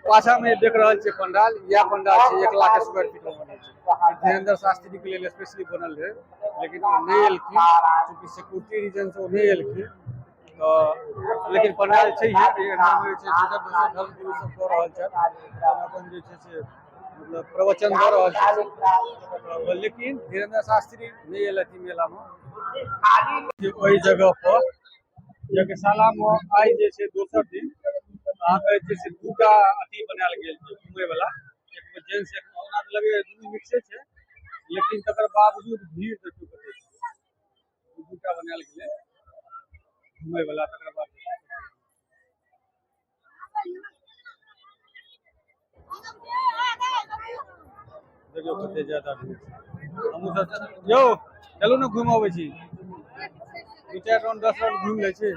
पाछा में देख रहल छियै पंडाल, इएह पंडाल छै 1 लाख स्क्वायर फीट में बनल छै। धीरेन्द्र शास्त्री के लेल स्पेशली बनल रहै, लेकिन ओ नहि एलखिन। चूँकि सिक्योरिटी रीजन से ओ नहि एलखिन तऽ, लेकिन पंडाल छै। एहिमे जे छै दोसर दोसर धर्मगुरु सब कऽ रहल छथि, अपन अपन जे छै से मतलब प्रवचन दऽ रहल छथिन, लेकिन धीरेन्द्र शास्त्री नहि एलथि मेलामे। ओहि जगह पर यज्ञशालामे आइ जे छै दोसर दिन अहाँके जे छै से दूटा अथी बनायल गेल छै घुमै वला, एक जेंट्स, एक। ओना तऽ लगैया दुनू मिक्से छै, लेकिन तकर बावजूद भीड़ देखियौ कते छै। दूटा बनायल गेलै घुमै वला। तकर बाद देखियौ कते ज्यादा भीड़ छै। हमहूँ सब यौ चलू ने, घुमि अबै छी। दू चारि राउंड, 10 राउंड घुमि लै छी।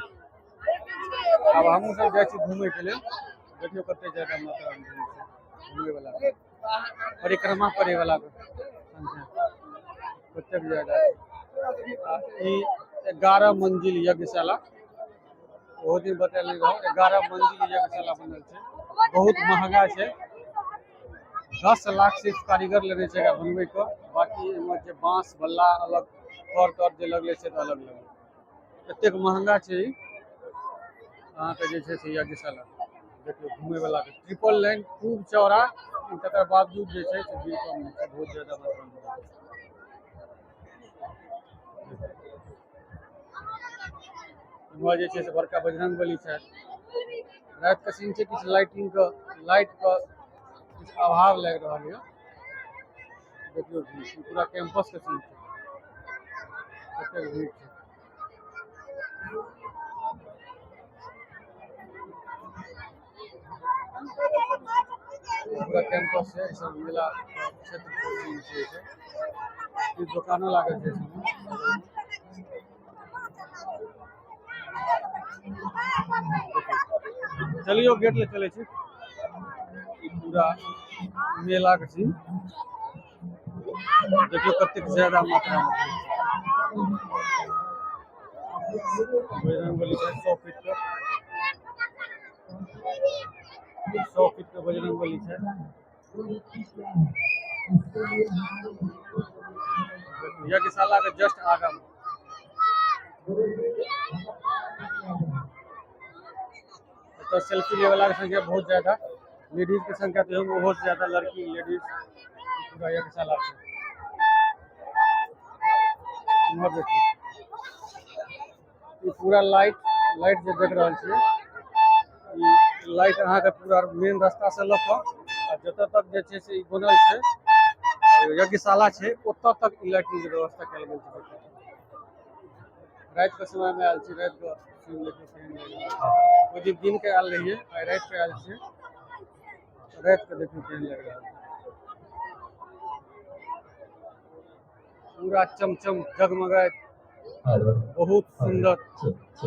आब हमहूँ सब जाइ छी घुमैके लेल। देखियौ कते ज्यादा मात्रामे भीड़ छै। घुमै वला, परिक्रमा करै वला के संख्या कतेक ज्यादा छै। आ ई 11 मंजिल यज्ञशाला, ओहो दिन बतेले रहौ, 11 मंजिल यज्ञशाला बनल छै। बहुत महंगा छै। 10 लाख सिर्फ कारीगर लेने छै एकरा बनबै के। बाकी एहिमे जे बांस बल्ला अलग, खर तर जे लगले छै तऽ अलग लगलै। एतेक महंगा छै ई अहाँके जे छै से यज्ञशाला। देखियौ घुमै वला के ट्रिपल लाइन, खूब चौड़ा। तकर बावजूद जे छै से भीड़ कम नहि छै, बहुत ज्यादा मात्रामे भीड़ छै। एम्हर जे छै से बड़का बजरंग बली छथि। राति के सीन छै, किछु लाइटिंग के, लाइट के किछु अभाव लागि रहल यऽ। देखियौ भीड़, ई पूरा कैंपस के सीन छै। कतेक भीड़ छै। पूरा कैंपस छै। ई सब मेला के क्षेत्र के सीन छै ई सब। ई दुकानो लागल छै इसमे। चलियौ, गेट ले चलै छी। ई पूरा मेला के सीन देखियौ, कतेक ज्यादा मात्रा में भीड़ छै। बजरंगबली छै 100 फीट के, 100 फीट के बजरंगबली छै। यज्ञशाला के जस्ट आगा में एतऽ सेल्फी ले वाला के संख्या बहुत ज्यादा, लेडीज के संख्या तऽ ओहो से ज्यादा, लड़की, लेडीज। पूरा यज्ञशाला छै। इम्हर देखियौ, ई पूरा लाइट, लाइट जे देख रहल छियै, ई लाइट अहाँके पूरा मेन रास्ता से लऽ कऽ आ जतऽ तक जे छै से ई बनल छै, यज्ञशाला छै, ओतऽ तक ई लाइटिंग के व्यवस्था कयल गेल छै। देखियौ, राति के समय मे आयल छी। राति के सीन देखियौ केहन लागि रहल छै। ओहि दिन दिन के आयल रहियै, आइ राति के आयल छियै। राति के देखियौ केहन लागि रहल छै। पूरा चमचम जगमगाइत, बहुत सुन्दर।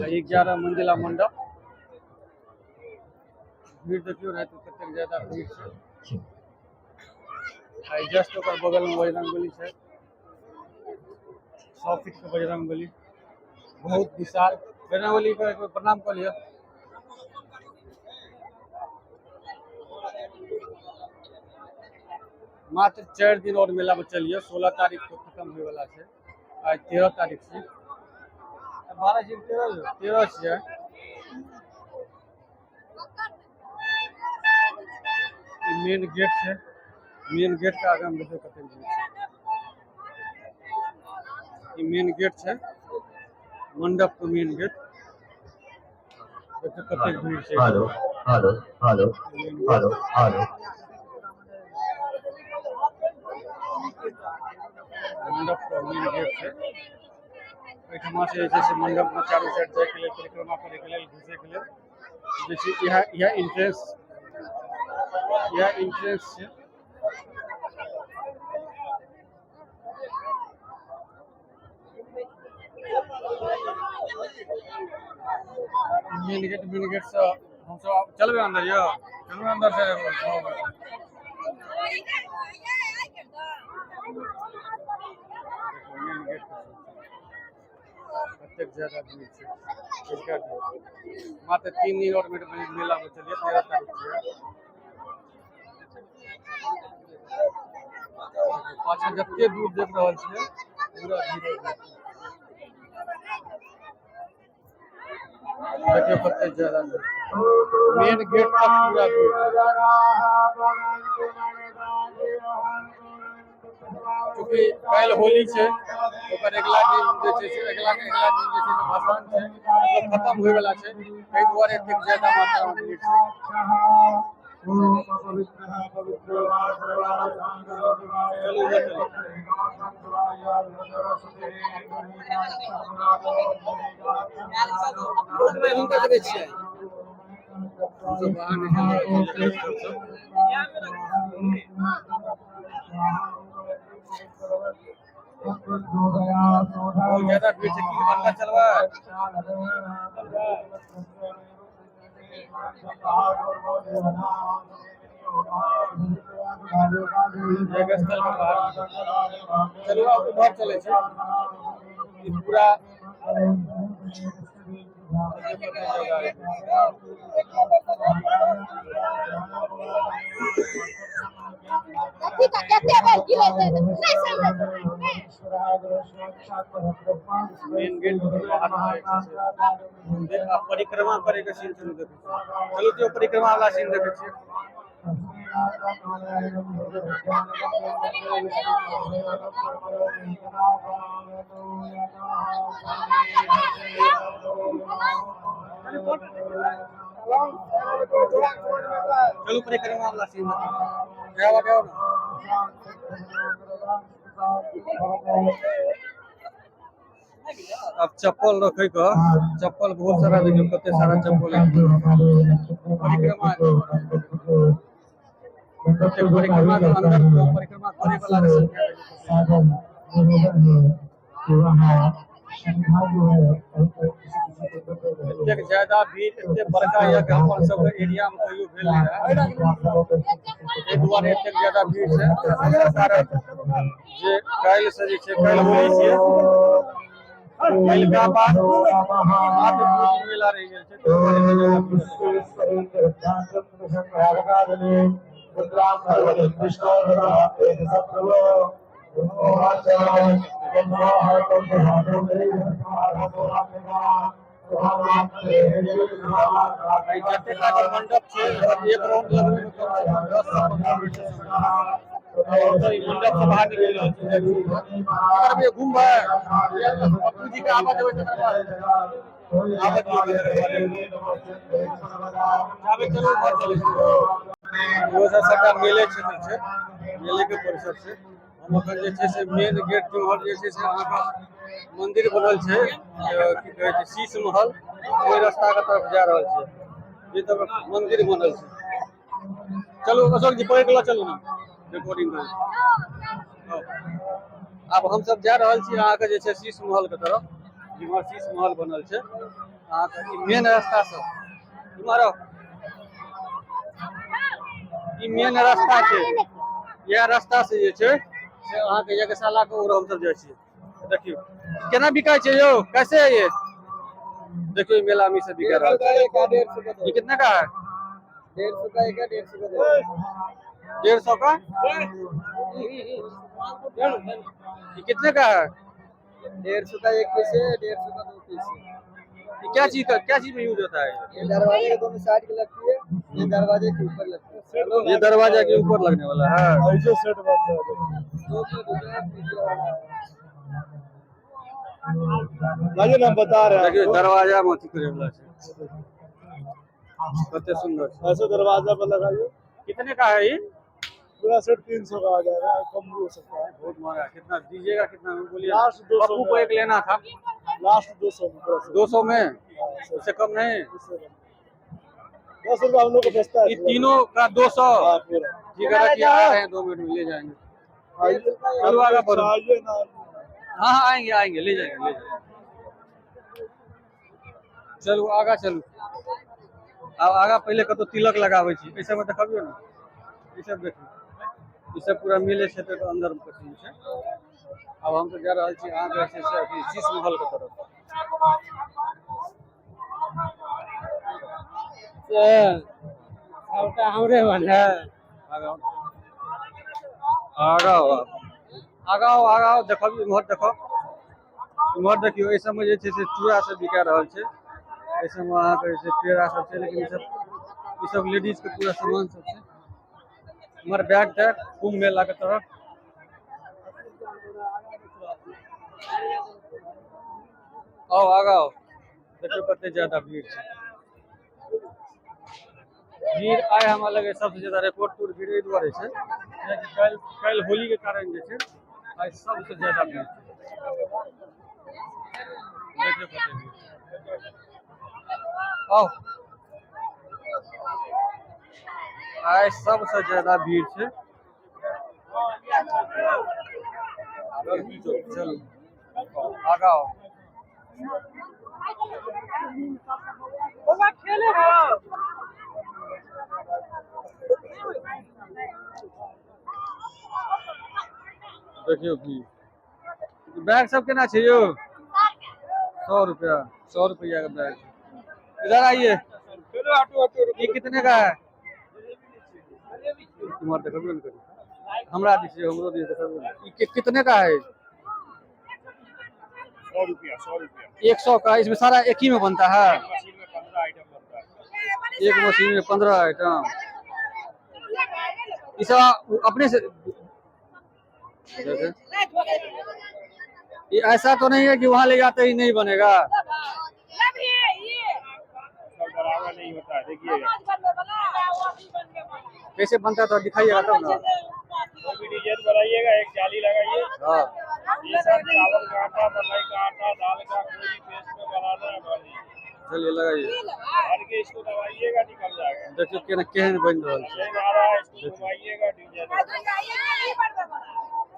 आ ई 11 मंजिला मंडप। भीड़ देखियौ राति मे कतेक ज्यादा भीड़ छै। आ ई जस्ट ओकर बगल मे बजरंगबली छै, 100 फीट के बजरंगबली, बहुत विशाल। बजरंगबली के एक बेर प्रणाम कऽ लिअ। मात्र 4 दिन और मेला बचल यऽ। 16 तारीख को खत्म होय वाला छै। आइ 13 तारीख छै, 12 छियै, 13, 13 छियै। ई मेन गेट छै। मेन गेट के आगाँ मे देखियौ कतेक भीड़ छै। ई मेन गेट छै, मंडप के मेन गेट। देखियौ कतेक भीड़ छै। Hello hello hello hello hello. मंडप के मेन गेट छै। एहिठमा से जे छै से मंडप मे चारू साइड जाय के लेल, परिक्रमा करे के लेल, घुसे के लेल जे छै, इएह इएह एंट्रेंस, इएह एंट्रेंस छै। मेन गेट, मेन गेट से हमसब चलबै अन्दर। यौ, चलू अन्दर से। मेन गेट कतेक ज्यादा भीड़ छै। मात्र 3 दिन और मेला बचल यऽ। 13 तारीख छियै। पाछा जते दूर देख रहल छियै पूरा भीड़। देखियौ कते ज्यादा मेन गेट तक पूरा भीड़। चूँकि काल्हि होली छै, ओकर अगिला दिन जे छै से अगिला अगिला दिन जे छै से भसान छै, मतलब खत्म होय वाला छै, ताहि दुआरे एतेक ज्यादा मात्रा मे भीड़ छै। चलू उधर चलू। हुनका देबै छियै। हमसब बाहर निकलि रहल छी यज्ञस्थल सँ। बहुत ज्यादा भीड़ छै। की अन्दर चलबै? यज्ञस्थल के बाहर चलू। आब उधर चलै छै। ई पूरा देखियौ कते जगह है। कथी का कते बेर गिरेतै, नहि समझै। मेन गेट के बाहर में जे छै से आ परिक्रमा करे के सीन चलू देखै छियै। चलू तो परिक्रमा वाला सीन देखै छियै। चलू परिक्रमा वाला सीन देखै छियै। जाओ जाओ ना। अब चप्पल रखे के, चप्पल बहुत सारा। देखियौ कते सारा चप्पल है। परिक्रमा, परिक्रमा के अंदर परिक्रमा करे वाला के संख्या देखियौ कते। एतेक ज्यादा भीड़, एते बड़का यज्ञ अपन सबके एरिया में कहियो भेल नहि रहै, एहि दुआरे एतेक ज्यादा भीड़ छै। कारण जे काल्हि से जे छै, काल्हि होली छियै, काल्हिका बाद मात्र 2 दिन मेला रहि गेल छै, ताहि दुआरे एते ज्यादा भीड़ छै। एहि जतेक आगर मंडप छै, ओकर एक राउंड लगबै मे कम से कम 10 से 15 मिनट के समय लागत। और ई मंडप से बाहर निकलि रहल छी। की करबै, घुमबै? पप्पू जी के आबऽ देबै, तकर बाद आबऽ दियौ। जाबे चलू, उम्हर चलै छी। इहो सब सबटा मेले क्षेत्र छै, मेले के परिसर छै। हम अखन जे छै से मेन गेट जेम्हर जे छै से अहाँके मंदिर बनल छै, की कहै छै, शीश महल, ओहि रास्ता के तरफ जा रहल छै, जे तरफ मंदिर बनल छै। चलू अशोक जी, पकड़ के लऽ चलू ने रिकॉर्डिंग करू। आब हमसब जा रहल छी अहाँके जे छै शीश महल के तरफ, जिम्हर शीश महल बनल छै। अहाँके ई मेन रास्ता से इम्हर आउ। ई मेन रास्ता छै। इएह रास्ता से जे छै से अहाँके यज्ञशाला के ओर हमसब जाइ छियै। देखियौ केना बिकाइ छै यौ। कैसे है ये? देखियौ, ई मेला में ई सब बिका रहल छै। ये कितना का है? 150 का एक है, 150 का दो। 150 का। ये कितने का है? 150 का एक पीस है, 150 का दो पीस है। ये क्या चीज का, क्या चीज में यूज होता है? ये दरवाजे के दोनों साइड की लगती है, ये दरवाजे के ऊपर लगती है। ये दरवाजा के ऊपर लगने वाला है। ऐसे सेट बन रहा है। दो पे दूसरा पीछे वाला है। लाइए ना, हम बता रहे हैं। देखियौ, दरवाजा में अथी करे वाला छै। कते सुंदर छै। ऐसे दरवाजा पर लगाइए। कितने का है ये? पूरा सेट 300 का आ जाएगा, कम भी हो सकता है। बहुत महंगा है। कितना दीजिएगा, कितना में बोलिए? लास्ट 200 पप्पू को में। एक लेना था। लास्ट 200 में पूरा सेट। 200 में? हाँ, सर। उससे कम नहीं? उससे कम। 10 रुपये हम लोग को बचता है। ये तीनों का 200? हाँ, पूरा। ठीक है, रखिए, आ रहे हैं, 2 मिनट में ले जाएंगे। आइए। चलो आगे बढ़ो। आइए ना। हाँ हाँ, आएंगे आएंगे, ले जाएंगे, ले जाएंगे। चलू आगा चलू। आब आगा पहिले कतौ तिलक लगाबै छी। एहि सबमे देखबियौ ने। ई सब देखियौ, ई सब पूरा मेले क्षेत्र के अंदर के सीन छै। आब हम तऽ जा रहल छी अहाँके जे छै से अथी शीश महल के तरफ। सबटा हमरे बने। आगा आगा आउ। आगाँ आउ, आगाँ आउ, देखब इम्हर देखब इम्हर। देखियौ, एहि सबमे जे छै से चूड़ा सब बिका रहल छै। एहि सबमे अहाँके जे छै पेड़ा सब छै, लेकिन ई सब लेडीज के पूरा सामान सब छै। इम्हर बैग तैग कुंभ मेला के तरफ। आउ, आगाँ आउ। देखियौ कते ज्यादा भीड़ छै। भीड़ आइ हमरा लगे सबसे ज्यादा रिकॉर्ड तोड़ भीड़ एहि दुआरे छै, कियाकि काल्हि काल्हि होली के कारण जे छै आइ सबसे ज्यादा भीड़ छै। देखियौ कते भीड़ छै। आउ, आइ सबसे ज्यादा भीड़ छै। चलू, आगाँ आउ। देखियौ की बैग सब केना छै यौ? 100 रुपया, 100 रुपया का बैग। इधर आइए, ये कितने का है? तुम्हार देखबे ने करी, हमरा दिस, हमरो दिस देखबे ने। ई कितने का है? 100 रुपया, 100 रुपया। 100 का। इसमें सारा एक ही में बनता है? मशीन में 15 आइटम बनता है। एक मशीन में 15 आइटम। ई सब अपने से जैसे ये ऐसा तो नहीं है कि वहां ले जाते ही नहीं बनेगा? सब बराबर नहीं होता है, देखिएगा। कैसे बनता है तो दिखाइएगा तब ना। कोई भी डिजाइन बनाइएगा, एक जाली लगाइए। ये सब चावल का आटा, मलाई का आटा, दाल का कोई भी पेस्ट में बनाना है, बना लीजिए। चलिए, लगाइए। भर के इसको दबाइएगा, निकल जाएगा। देखियौ केना केहन बनि रहल छै। डिजाइन आ रहा है, इसको घुमाइएगा, डिजाइन।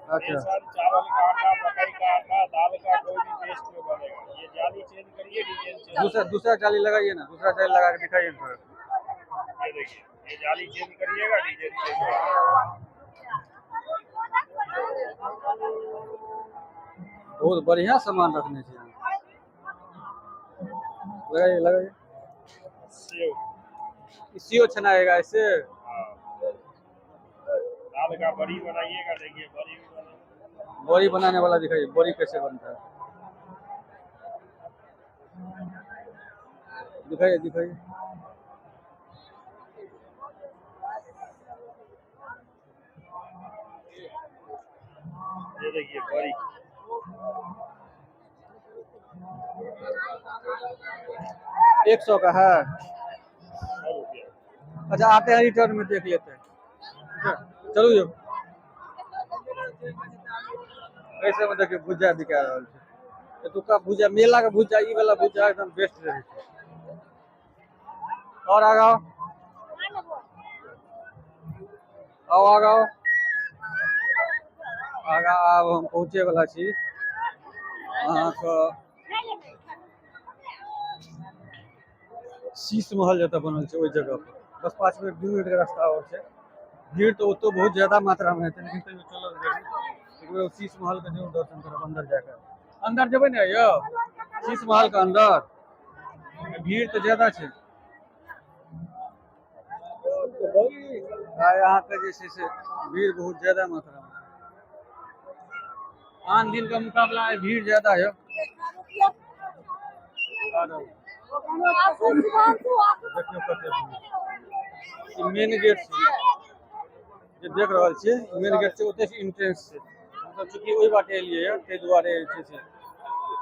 ये सब चावल का आटा, मकई का आटा, दाल का कोई भी पेस्ट में बनेगा। ये जाली चेंज करिए, डिजाइन चेंज। दूसरा दूसरा जाली लगाइए ना, दूसरा जाली लगा के दिखाइए ना थोड़ा। ये देखिए, ये जाली चेंज करिएगा, डिजाइन चेंज होगा। बहुत बढ़िया सामान रखने छै अहाँ। लगाइए, लगाइए। सेव। इसीओ छनाएगा ऐसे? हाँ, दाल का बड़ी बनाइएगा, देखिए, बड़ी भी बनाइए। बड़ी बनाने वाला दिखाइए, बड़ी कैसे बनता है, दिखाइए, दिखाइए। ये देखिए, बड़ी। 100 का है? 100 रुपया। अच्छा, आते हैं, रिटर्न में देख लेते हैं, ठीक है? चलू यौ। ऐसे में देखियौ भुजा बिका रहल छै। एतुका भुजा, मेला के भुजा, ई वाला भुजा एकदम बेस्ट रहै छै। और आगाँ आउ, आगाँ आउ, आगाँ। आब हम पहुँचे वाला छी अहाँके शीश महल जतऽ बनल छै ओहि जगह पर। बस 5 मिनट, 2 मिनट के रास्ता और छै। भीड़ तऽ ओतौ बहुत ज्यादा मात्रा में हेतै, लेकिन तैयो चलल जरूर। एक बेर शीश महल के जरूर दर्शन करब अंदर जाके। अंदर जेबै ने यौ शीश महल के अंदर? भीड़ तऽ ज्यादा छै आइ अहाँके जे छै से भीड़ बहुत ज्यादा मात्रा में छै। आन दिन के मुकाबला आइ भीड़ ज्यादा है। आरो देखियौ कते भीड़। ई मेन गेट छै जे देख रहल छियै, मेन गेट छै। ओतय से एंट्रेंस छै। हमसब चूँकि ओहि बाटे एलियै यऽ, ताहि दुआरे जे छै से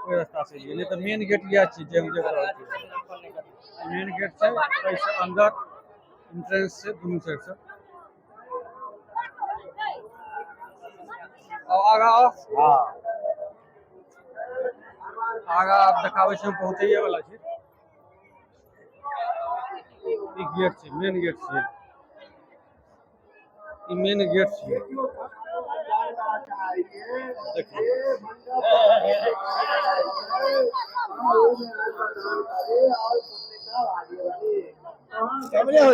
ओहि रास्ता से एलियै, नहि तऽ मेन गेट इएह छियै जे हम देख रहल छियै। मेन गेट छै, एहिसँ अंदर एंट्रेंस छै दुनू साइड से। आउ, आगाँ आउ। आगाँ आब देखाबै छी, हम पहुँचैये वाला छी। ई गेट छै, मेन गेट छै। ई मेन गेट छै, देखियौ। चलिए,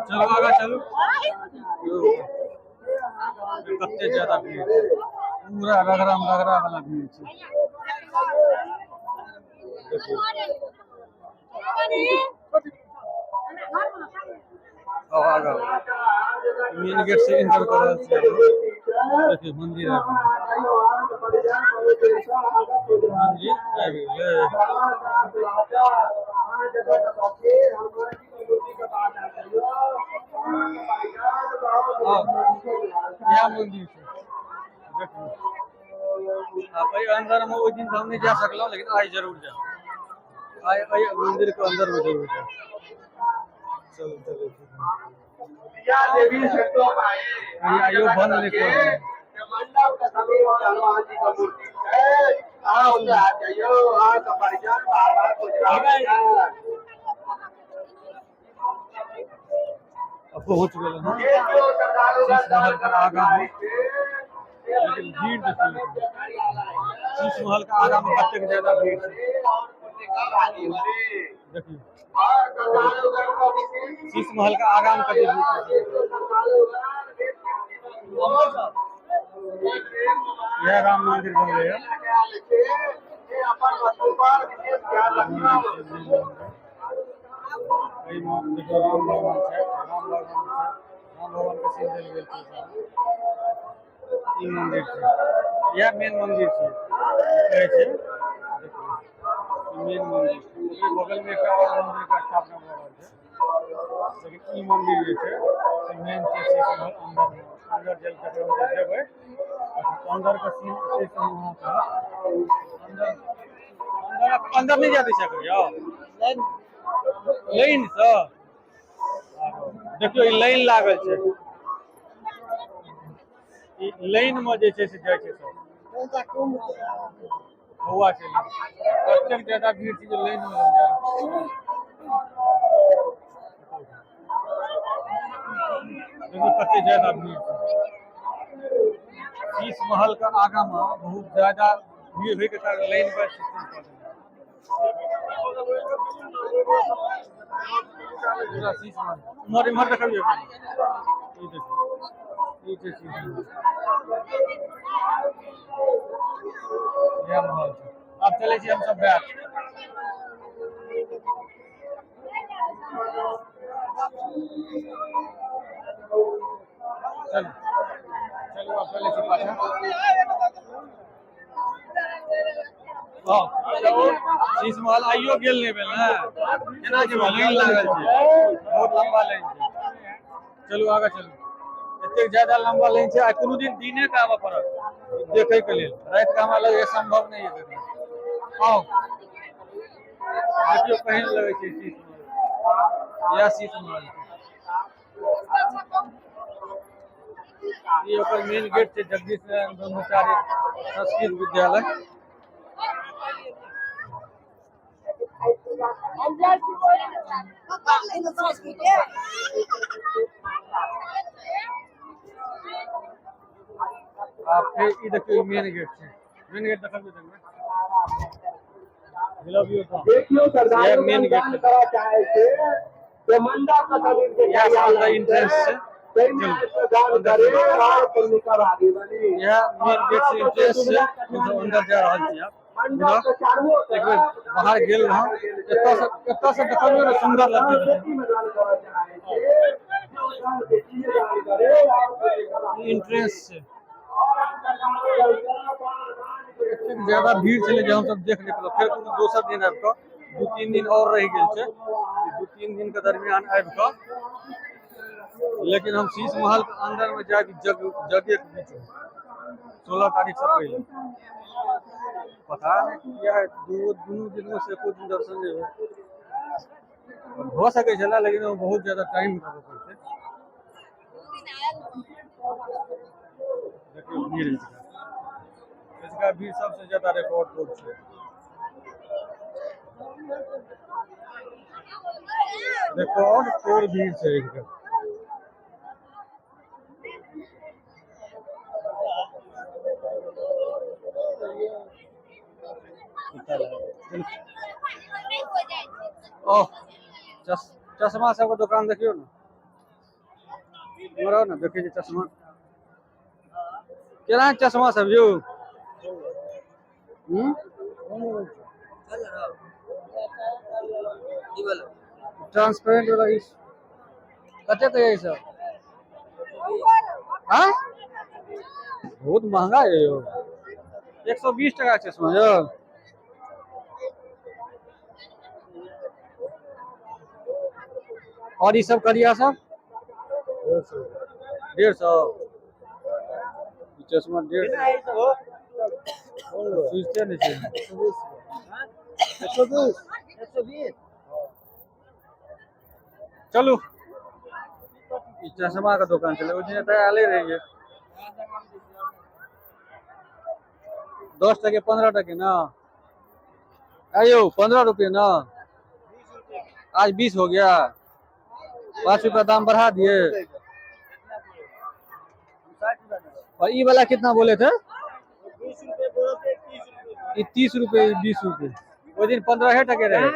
चलो, आगाँ चलू। कते ज्यादा भीड़ छै, पूरा रगड़ा में रगड़ा वाला भीड़ छै, देखियौ। आउ आगाँ मेन गेट से एंटर कऽ रहल छी। देखियौ मंदिर आबि गेल, मंदिर आबि गेलै। आउ, इएह मंदिर छै। देखियौ आब एहि अंदर मे ओहि दिन तऽ हम नहि जा सकलहुँ, लेकिन आइ जरूर जायब। आइ एहि मंदिर के अंदर मे जरूर जायब। चलू चलू। आइयो बंद नहि कऽ। पहुँच गेल हँ शीश महल के आगाँ मे, लेकिन भीड़ देखियौ, शीश महल के आगाँ मे कतेक ज्यादा भीड़ छै। देखियौ शीश महल के आगाँ मे कतेक भीड़ छै। इएह राम मंदिर बनलै हँ। एहिमे देखियौ राम भगवान छै, राम भगवान छै, राम भगवान के सीन देल गेल छै। ई मंदिर छै, इएह मेन मंदिर छै कहै छै। देखियौ ई मेन मंदिर छै। ओकरे बगल मे एकटा आओर मंदिर के स्थापना भऽ रहल छै, लेकिन ई मंदिर जे छै से मेन छै। शीश महल अंदर अंदर जल जखन हमसब जेबै, अंदर के सीन छै से हम अहाँके अंदर अंदर अंदर नहि जाय दै छै यौ लाइन सँ। देखियौ ई लाइन लागल छै, ई लाइन मे जे छै से जाइ छै सब। बौआ छै, कतेक ज्यादा भीड़ छै जे लाइन मे लोग जा रहल छै। देखियौ कते ज्यादा भीड़ छै। शीश महल के आगा मे बहुत ज्यादा भीड़ होय के कारण लाइन वाइज सिस्टम कऽ देने। पूरा शीश महल इम्हर इम्हर देखबियौ। ई देखियौ, ई छै शीश महल, इएह महल छै। आब चलै छी हमसब बैक। चलू चलू, आब चलै छी पाछा। हँ, शीश महल आइयो गेल नहि भेल ने, केना जेबै? लाइन लागल छै, बहुत लंबा लाइन छै। चलू आगाँ चलू। एतेक ज्यादा लंबा लाइन छै। आइ कोनो दिन दिने के आबऽ पड़त देखै के लेल, राति के हमरा लगैए संभव नहि है देखना। आउ देखियौ केहन लगै छै शीश महल। इएह शीश महल छै, ई ओकर मेन गेट छै, जगदीश नारायण ब्रह्मचारी संस्कृत विद्यालय। आ फेर ई देखियौ, ई मेन गेट छै। मेन गेट देखबियौ, देखबै हिलबियौ तऽ। देखियौ, इएह मेन गेट छै, इएह सब एंट्रेंस छै। चलू अंदर चलू। इएह मेन गेट से एंट्रेंस छै, हमसब अंदर जा रहल छी। आब पुनः एक बेर बाहर गेल रहौं एतऽ से, एतऽ से देखबियौ ने, सुन्दर लगतै देखैमे। ई एंट्रेंस छै। एतेक ज्यादा भीड़ छलै जे हमसब देख नहि पेलहुँ। फेर कोनो दोसर दिन आबि कऽ, 2-3 दिन आओर रहि गेल छै, 2-3 दिन के दरमियान आबि कऽ। लेकिन हम शीश महल के अंदर में जाके जग जगे के बीच में 16 तारीख से पहिले पता नहि किया दू दुनू दिन में से एको दिन दर्शन नहि हो सकै छलै, लेकिन ओहिमे बहुत ज्यादा टाइम देबऽ पड़तै। देखियौ भीड़ इसका, इसका भीड़ सबसे ज्यादा रिकॉर्ड तोड़ छै, रिकॉर्ड तोड़ भीड़ छै इसका। ओह, चश्मा सबके दोकान देखियौ ने। इम्हर आउ ने, देखै छी चश्मा केना। चश्मा सब यौ हूँ ट्रांसपेरेंट वाला ई कतेक के ई सब? आँय, बहुत महंगा है यौ। 120 टका चश्मा यौ। और ई सब करिया सब 150। ई चश्मा 150। सुझते नहि छै। 120, 120। चलू, ई चश्मा के दोकान छलै, ओहि दिन एतऽ आयले रहियै। 10 टके, 15 टके ना आयो, 15 रुपये ना, आज 20 हो गया, 5 रुपया दाम बढ़ा दिए। और ई वाला कितना बोले थे? ये 30 रुपये, 20 रुपये। ओहि दिन 15 टके रहे,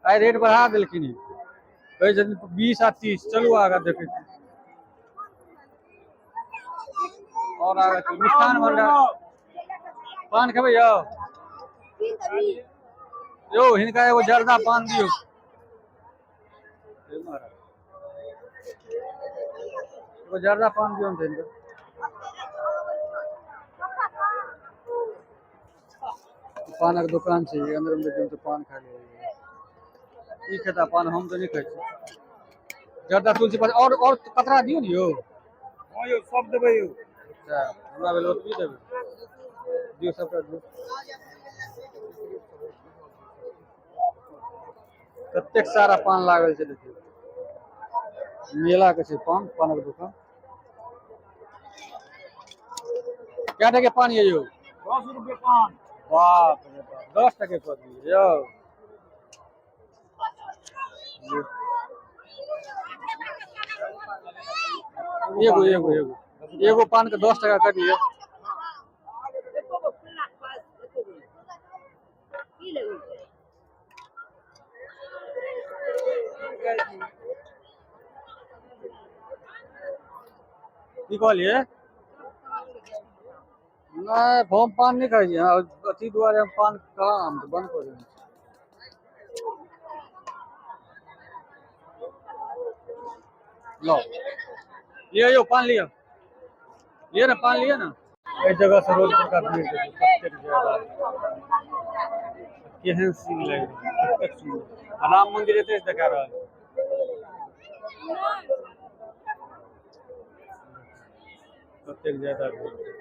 आइ रेट बढ़ा देलखिन। ई कहै छथिन 20 आ 30। चलू, आगाँ देखै छी और आगाँ चलू। मिष्ठान भंडार, पान खेबै यौ? यौ, हिनका एगो जर्दा पान दियौ। हे महाराज, एगो जर्दा पान दियौ ने हिनका। पानक दोकान छै अन्दर मे, देखियौ तऽ पान खाय ले ई खेता पान, हम तऽ नहि खाइ छी। जर्दा, तुलसी पात और कतरा दियौ ने यौ। हाँ यौ, सब देबै यौ। अच्छा, हमरा भेल ओतबी देबै। दियौ, सबटा दियौ। कतेक सारा पान लागल छै देखियौ। मेला के छै पान, पानक दुकान। कै टके पान ये यौ? 10 रुपए पान। बाप रे बाप, 10 टके कऽ दियौ यौ। एगो एगो एगो एगो पान के 10 टका कर दियौ। की कहलियै? नहि, हम पान नहि खाइ छी। हँ, अथी दुआरे हम पान कहाँ, हम तऽ बंद कऽ देने छी। लो, लिअ यौ, पान लिअ, लिअ ने पान, लिअ ने। एहि जगह से रोड पर का भीड़ देखियौ कतेक ज्यादा, केहन सीन लागि रहल छै, कतेक सुन्दर। आ राम मंदिर एतै से देखा रहल छै। कतेक ज्यादा भीड़ छै।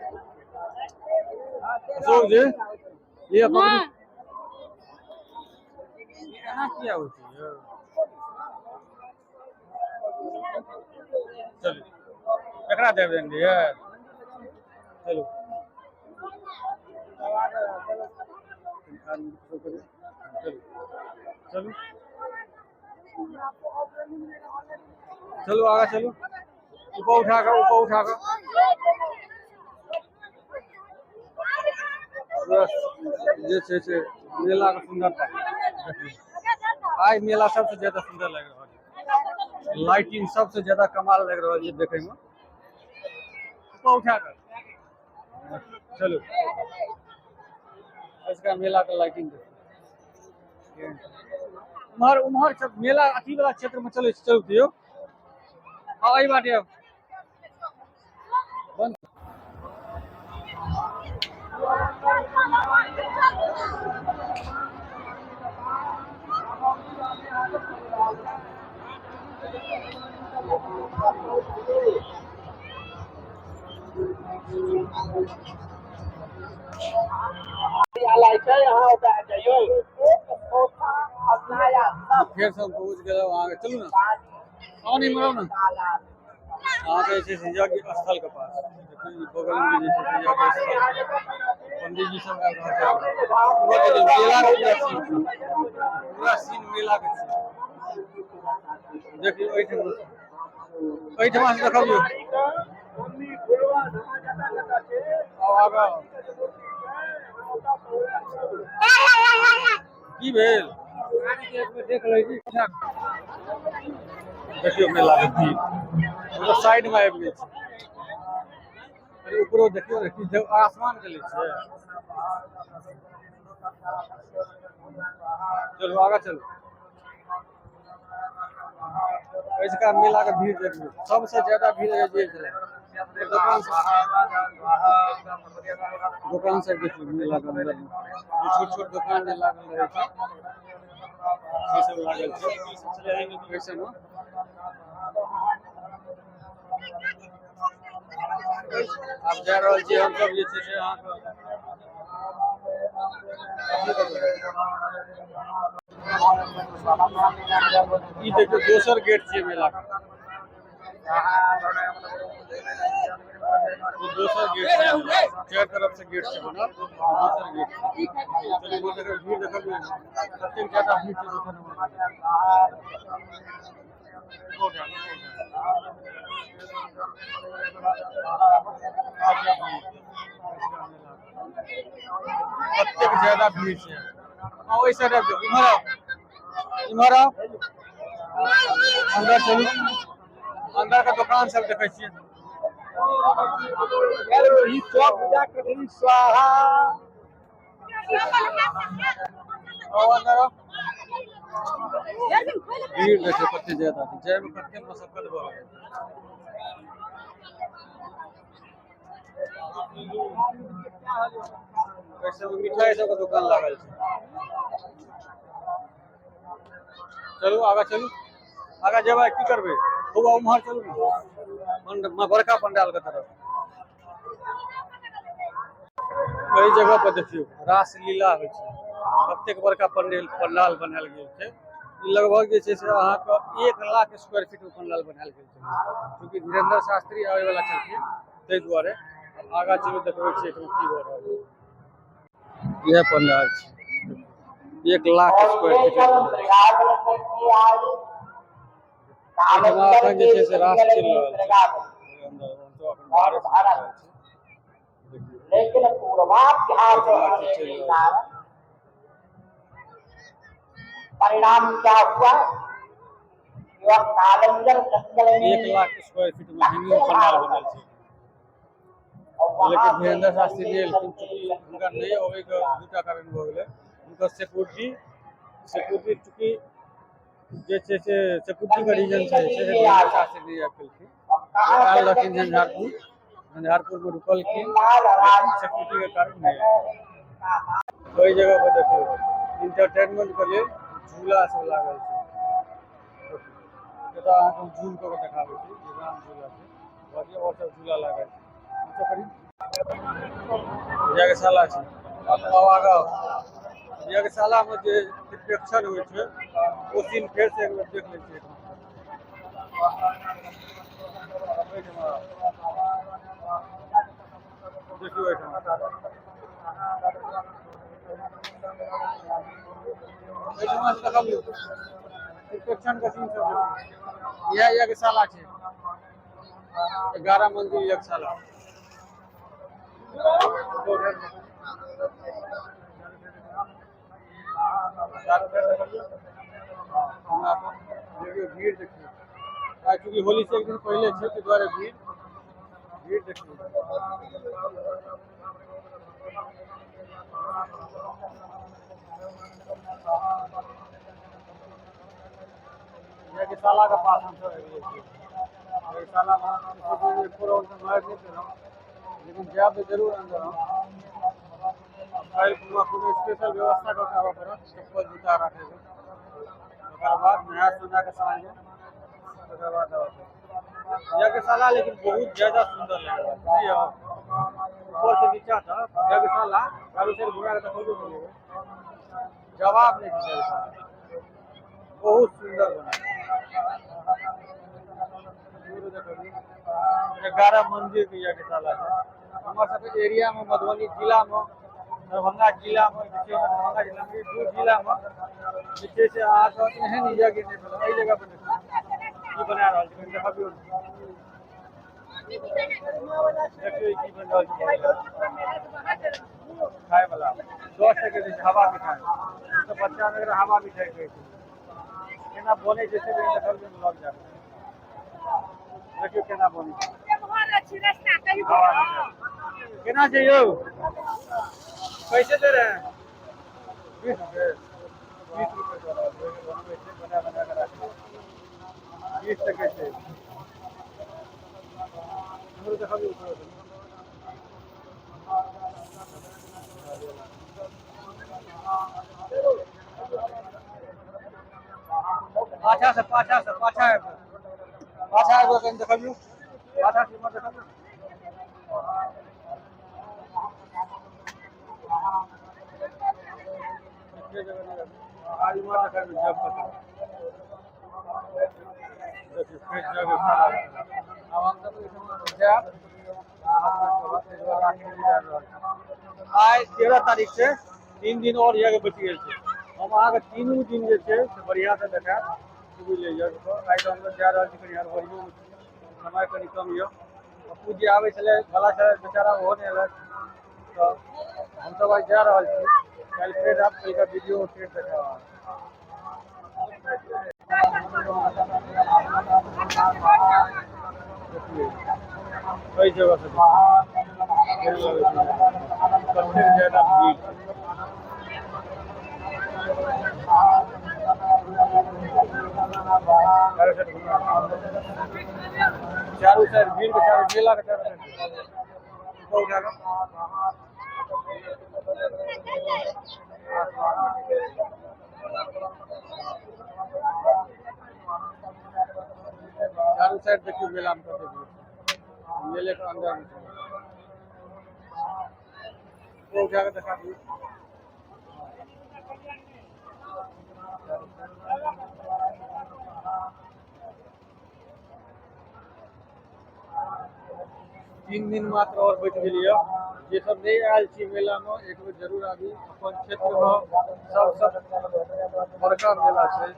अशोक जी, लिअ, पकड़ू। एना किया होइ छै यौ? चलू, एकरा देब देने। चलू, चलू चलू चलू, आगा चलू। ऊपर उठा कऽ, ऊपर उठा कऽ। पूरा जे छै से मेलाके सुन्दरता देखियौ। आइ मेला सबसे ज्यादा सुन्दर लागि रहल छै, लाइटिंग सबसे ज्यादा कमाल लागि रहल छै देखैमे। ऊपर उठा कऽ चलू। इसका मेला के लाइटिंग देखियौ। उम्हर उम्हर सब मेला अथी वाला क्षेत्र में चलै छै। चलू दियौ, हाँ, एहि बाटे आउ। बंद। फेर सब पहुँच गेलहुँ अहाँके। चलू ने, आओ नहीं मरो ने। अहाँके जे छै से यज्ञ स्थल के पास देखियौ, ई बगल मे जे छै से यज्ञ स्थल, पंडित जी सब आबि रहल छै। पूरा देखियौ, मेला के पूरा सीन छै, पूरा सीन मेला के छै। देखियौ, एहिठाम एहिठमा से देखबियौ। आउ, आगाँ आउ। की भेल? देख लै छी। देखियौ मेला के भीड़, मतलब साइड मे आबि गेल छै। अरे, ऊपरो देखियौ ने, की आसमान के लै छै। चलू, आगाँ चलू। अजुका मेलाके भीड़ देखियौ, सबसँ ज्यादा भीड़ जे छलै। दोकान सब, दोकान सब देखियौ। मेलाके अन्दरमे जे छोट छोट दोकान जे लागल रहै छै, से सब लागल छै ओहि सबमे। आब जा रहल छी हमसब जे छै से अहाँके ई देखियौ, दोसर गेट छियै मेला के। ई दोसर गेट छै, चारि तरफ से गेट छै बनल। दोसर गेट छै। चलू, देखियौ, भीड़ देखलियै, कतेक ज्यादा भीड़ छै दोसर नंबर पर। कतेक ज्यादा भीड़ छै। आ ओहि साइड आबि जाउ, इम्हर आउ, इम्हर आउ, अंदर चलू। अंदर के दुकान सब देखै छियै। स्वाहा। आउ, अंदर आउ। भीड़ देखियौ कते ज्यादा छै, जायमे कते मशक्कत भऽ रहल छै। एहि सबमे मिठाई सबके दुकान लागल छै। चलू, आगाँ चलू। आगाँ जेबै, की करबै? खूब उम्हर चलू ने, बड़का पंडाल के तरफ। एहि जगह पर देखियौ, रासलीला होइ छै। कतेक बड़का पंडाल पंडाल बनायल गेल छै। ई लगभग जे छै से अहाँके 1 लाख स्क्वायर फीट मे पंडाल बनायल गेल छै। चूँकि धीरेन्द्र शास्त्री आबै वाला छलखिन, ताहि दुआरे। आगाँ चलू, देखबै छियै एहिठाम की भऽ रहल छै। इएह पंडाल छै, 1 लाख स्क्वायर फीट। एहिठमा एखन जे छै से रास चलि रहल छै अंदर। हमसब एखन बाहरे से देख रहल छी। देखियौ, लेकिन पूर्वाभ्यास एहिठमा होने अथी के चलि रहल छै। कारण परिणाम क्या हुआ कि वह कालंजर जंगल एक में लाख स्क्वायर फीट में हैंगिंग पंडाल बनल छै। और वहां लेकिन से धीरेन्द्र शास्त्री चलते नहि एलखिन। चलते चूँकि हुनका नहि अबैके दूटा कारण भऽ गेलै। हुनकर सिक्योरिटी, सिक्योरिटी चूँकि जे छै से सिक्योरिटीके रीजन से जे छै से धीरेन्द्र शास्त्री नहि आबि पेलखिन। और ओ कहाँ आयल चल रहथिन गए? झंझारपुर। झंझारपुरमे रुकलखिन, लाल लेकिन राज सिक्योरिटीके कारण नहि एलखिन। ओहि जगह पर देखियौ, इंटरटेनमेंट के लेल झूला सब लागल छै। एतऽ अहाँके हम जूम कऽ के देखाबै छी जे राम झूला छै, बाकी आओर सब झूला लागल छै। नीचा करी। यज्ञशाला छै। आब आगाँ आउ। यज्ञशाला मे जे प्रेक्षण होइ छै, ओ सीन फेर से एक बेर देख लै छियै। एहिठमा देखियौ, एहिठमा, एहिठमा से देखबियौ, प्रेक्षण के सीन सब देखियौ। इएह यज्ञशाला छै, 11 मंजिल यज्ञशाला। चारू साइड देखलियौ। हमरा देखियौ, भीड़ देखियौ। आइ चूँकि होली से एक दिन पहिले छै, ताहि दुआरे भीड़। भीड़ देखियौ। यज्ञशाला के पास हम सब आबि गेल छी। यज्ञशाला मे एको राउंड तऽ मारि नहि पेलहुँ, लेकिन जायब तऽ जरूर अंदर हम। काल्हि कोनो कोनो स्पेशल व्यवस्था कऽ के आबऽ पड़त, चप्पल जूता राखैके। ओकर बाद नहा सोना के साँझ, तकर बाद आबऽ पड़त। यज्ञशाला लेकिन बहुत ज्यादा सुन्दर लागि रहल छै, नहि यौ? ऊपर से नीचा तक यज्ञशाला चारू साइड घुमा के देखबो करियौ, जवाब नहि छै। यज्ञशाला बहुत सुन्दर बनल छै। 11 मंजिल के यज्ञशाला छै। हमर सबके एरिया मे, मधुबनी जिला मे, दरभंगा जिला मे जे छै, दरभंगा जिला मे, ई दू जिला मे जे छै से अहाँके एहन यज्ञ नहि भेल। एहि जगह पर देखियौ, की बना रहल छै, कनि देखबियौ ने। देखियौ, ई की बनि रहल छै। खाय वाला 10 टके दै छै हवा मिठाई। तऽ बच्चा मे एकरा हवा मिठाई कहै छै। केना बनै छै से कनि देखबियौ ने लग जाके। देखियौ केना बनै छै हवा मिठाई। केना छै यौ? कैसे दे रहे हैं? 20 रुपए, 20 रुपए दऽ रहल छै। बनबै छै, बना बना कऽ राखै छै। 20 टके छै। हमरो देखबियौ थोड़ा। पाछा से, पाछा से, पाछा आबि, पाछा आबि कनि देखबियौ, पाछा से इम्हर देखबियौ। एके जगह नहि रहबै। आ इम्हर देखबियौ जग कतऽ। देखियौ फेर जग सारा। आब हमसब एहिठाम जायब 5 मिनट के बाद, ताहि दुआरे आखिरी दिन आबि रहल छी। आइ 13 तारीख छै, 3 दिन आओर यज्ञ बचि गेल छै। हम अहाँके तीनू दिन जे छै से बढ़िआँसँ देखायब, की बुझलियै यज्ञके। आइ तऽ हमसब जा रहल छी कनि हड़बड़ियोमे छी, समय कनि कम यऽ। पप्पू जी आबै छलै, भला छलै बेचारा, ओहो नहि एलथि, तऽ हमसब आइ जा रहल छी। काल्हि फेर आयब, काल्हिका वीडियो फेर देखायब अहाँके। देखियौ एहि जगह से केहन लगै छै, कतेक ज्यादा भीड़ छै। चारू साइड घुमा, चारू साइड भीड़ के, चारू मेला के चारू साइड ऊपर उठा कऽ। चारू साइड देखियौ मेला में कते भीड़ छै। मेले के अंदर में छै। ऊपर उठा कऽ देखा दियौ। 3 दिन मात्र और बचि गेल यऽ। जे सब नहि आयल छी मेला में, एक बेर जरूर आबी। अपन क्षेत्र में सबसँ बड़का मेला छै।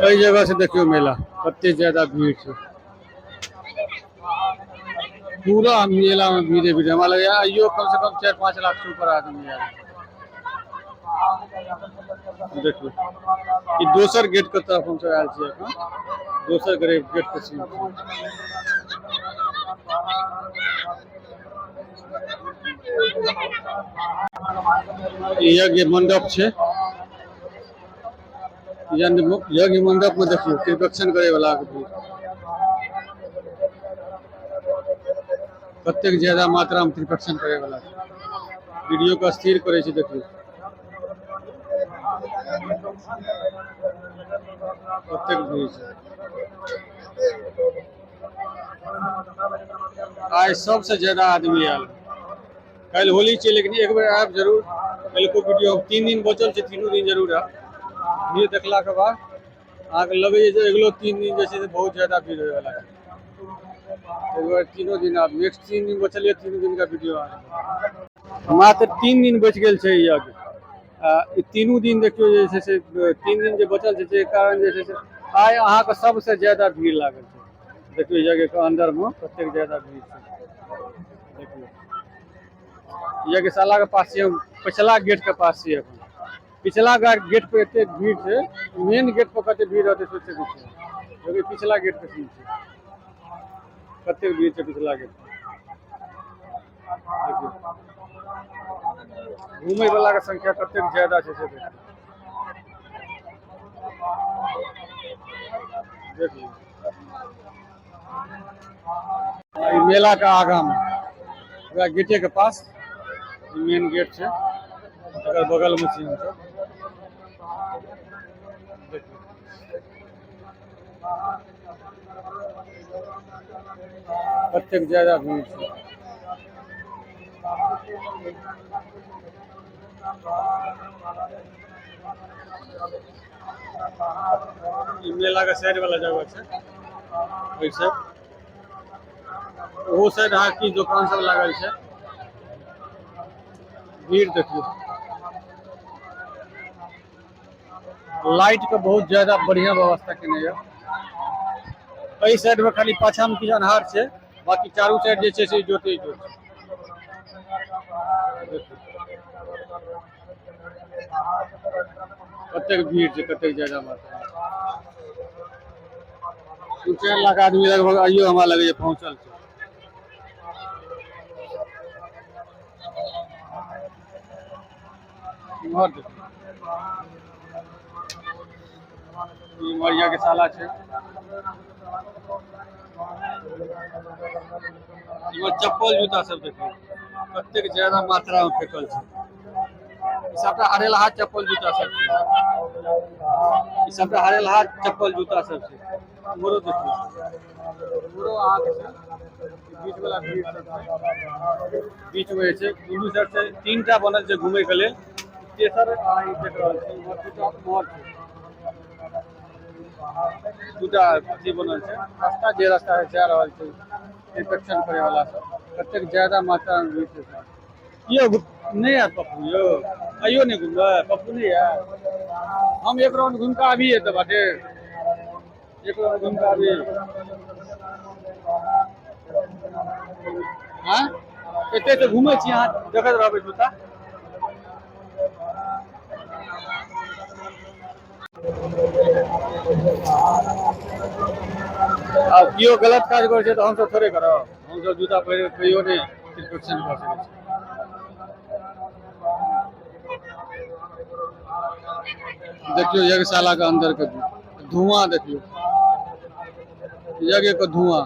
एहि जगह से देखियौ मेला कते ज्यादा भीड़ छै। पूरा मेला में भीड़े भीड़। हमरा लगैया आइयो कम से कम 4-5 लाख से ऊपर आदमी आयल। देखियौ ई दोसर गेट के तरफ हमसब आयल छी एखन, दोसर गेट के सीन छै। ई यज्ञ मंडप छै। यज्ञ मंडप में देखियौ त्रिपक्षण करे वाला के भीड़ कतेक ज्यादा मात्रा में त्रिपक्षण करे वाला छै। वीडियो के स्थिर करे छै, देखियौ कतेक भीड़ छै। आइ सबसे ज्यादा आदमी आयल। काल्हि होली छै, लेकिन एक बेर आयब जरूर। काल्हिको वीडियो 3 दिन बचल छै, तीनू दिन जरूर आयब। भीड़ देखला के बाद अहाँके लगैया जे अगिलो 3 दिन जे छै से बहुत ज्यादा भीड़ होयवला छै। एक बेर तीनों दिन आब, नेक्स्ट 3 दिन बचल यऽ, 3 दिन का वीडियो अहाँके। मात्र 3 दिन बचि गेल छै यज्ञ। ई तीनू दिन देखियौ जे छै से 3 दिन जे बचल छै, से कारण जे छै से आइ अहाँके सबसे ज्यादा भीड़ लागल छै। देखियौ यज्ञ के अंदर में कतेक ज्यादा भीड़ छै। देखियौ यज्ञशाला के पास छियै, पिछला गेट के पास छियै एखन। पिछला गेट पे एतेक भीड़ छै, मेन गेट पर कते भीड़ रहतै सोचि सकै छियै। देखियौ पिछला गेट के सीन छै, कतेक भीड़ छै पिछला गेट पर। देखियौ घूमै वाला के संख्या कतेक ज्यादा छै से देखियौ। देखियौ ई मेला के आगा में पूरा गेटे के पास मेन गेट छै, एकर बगल में छी हमसब। देखियौ कतेक ज्यादा भीड़ छै। ई मेला के साइड वाला जगह छै, ओहि साइड ओहो साइड अहाँ की दुकान सब लागल छै। भीड़ देखियौ, लाइट के बहुत ज्यादा बढ़िया व्यवस्था केने यऽ। एहि साइड में खाली पाछा में किछु अन्हार छै, बाकी चारू साइड जे छै से इजोते इजोत छै। देखियौ कतेक भीड़ छै, कतेक ज्यादा मात्रा में। 3-4 लाख आदमी लगभग आइयो हमरा लगैया पहुंचल छै। इम्हर देखियौ, इम्हर यज्ञशाला छै। इम्हर चप्पल जूता सब देखियौ कतेक ज्यादा मात्रा में फेकल छै। ई सबटा हरेलहा चप्पल जूता सब छै। ई सबटा हरेलहा चप्पल जूता सब छै। इम्हरो देखियौ, इम्हरो अहाँके छै बीच वाला भीड़ सब छै। बीच में जे छै दुनू साइड से तीनटा बनल छै घूमे के लेल। तेसर अहाँ ई देख रहल छी, इम्हर दूटा उम्हर छै, दूटा अथी बनल छै रास्ता, जे रास्ता से जा रहल छै इन्फेक्शन करे वाला सब। कतेक ज्यादा मात्रा में भीड़ छै। यौ नहि आयत पप्पू? यौ आइयो नहि घुमबै? पप्पू नहि आयत? हम एक राउंड घुमि कऽ आबी एतऽ बाटे, एक राउंड घुमि कऽ आबी। आँय एते तऽ घुमै छी, अहाँ देखैत रहबै जूता। आब केओ गलत काज करै छै तऽ हमसब थोड़े करब। हमसब जूता पहिर कऽ कहियो नहि इन्फेक्शन कऽ सकै छी। देखियौ यज्ञशाला के अंदर के धुआं देखियौ, यज्ञ के धुआं।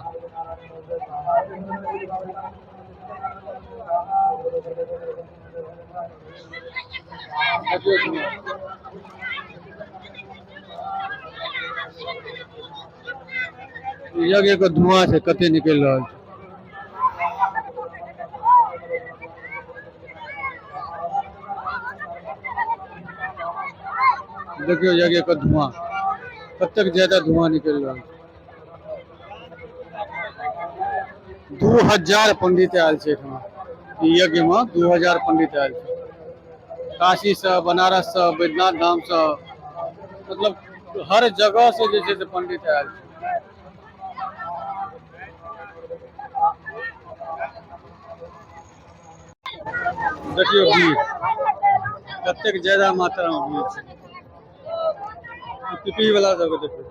देखियौ धुआं। यज्ञ के धुआं छै कते निकलि रहल छै। देखियौ यज्ञ के धुआं, कतेक ज्यादा धुआं निकलि रहल छै। 2000 पंडित आयल छै एहिठमा ई यज्ञ में। 2000 पंडित आयल छै काशी से, बनारस से, बैद्यनाथ धाम से, मतलब हर जगह से जे छै से पंडित आयल छै। देखियौ भीड़ कतेक ज्यादा मात्रा में भीड़ छै। ई पिपही वाला सबके देखियौ,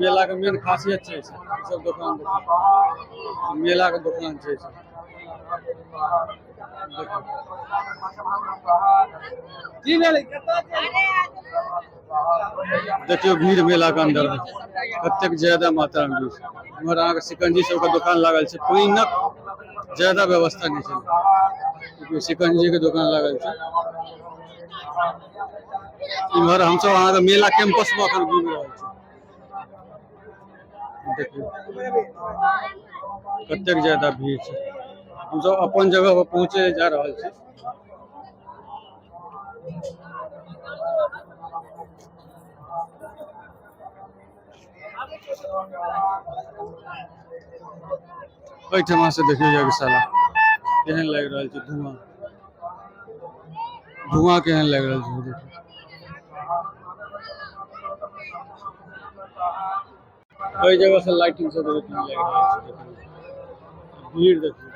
मेला के मेन खासियत छै ई सब दोकान। देखियौ मेला के दोकान छै ई सब। देखियौ देखियौ भीड़ मेला के अंदर में कतेक ज्यादा मात्रा में भीड़ छै। इम्हर अहाँके शिकंजी सबके दोकान लागल छै। पानिक ज्यादा व्यवस्था नहि छै। देखियौ शिकंजी के दोकान लागल छै। इम्हर हमसब अहाँके मेला कैंपस में अखन घुमि रहल छी। देखियौ कतेक ज्यादा भीड़ छै। हमसब अपन जगह पर पहुँचे जा रहल छी। एहिठमा से देखियौ यज्ञशाला केहन लागि रहल छै। धुआं धुआं केहन लागि रहल छै देखियौ। एहि जगह से लाइटिंग सब देखियौ केहन लागि रहल छै। देखियौ भीड़ देखियौ।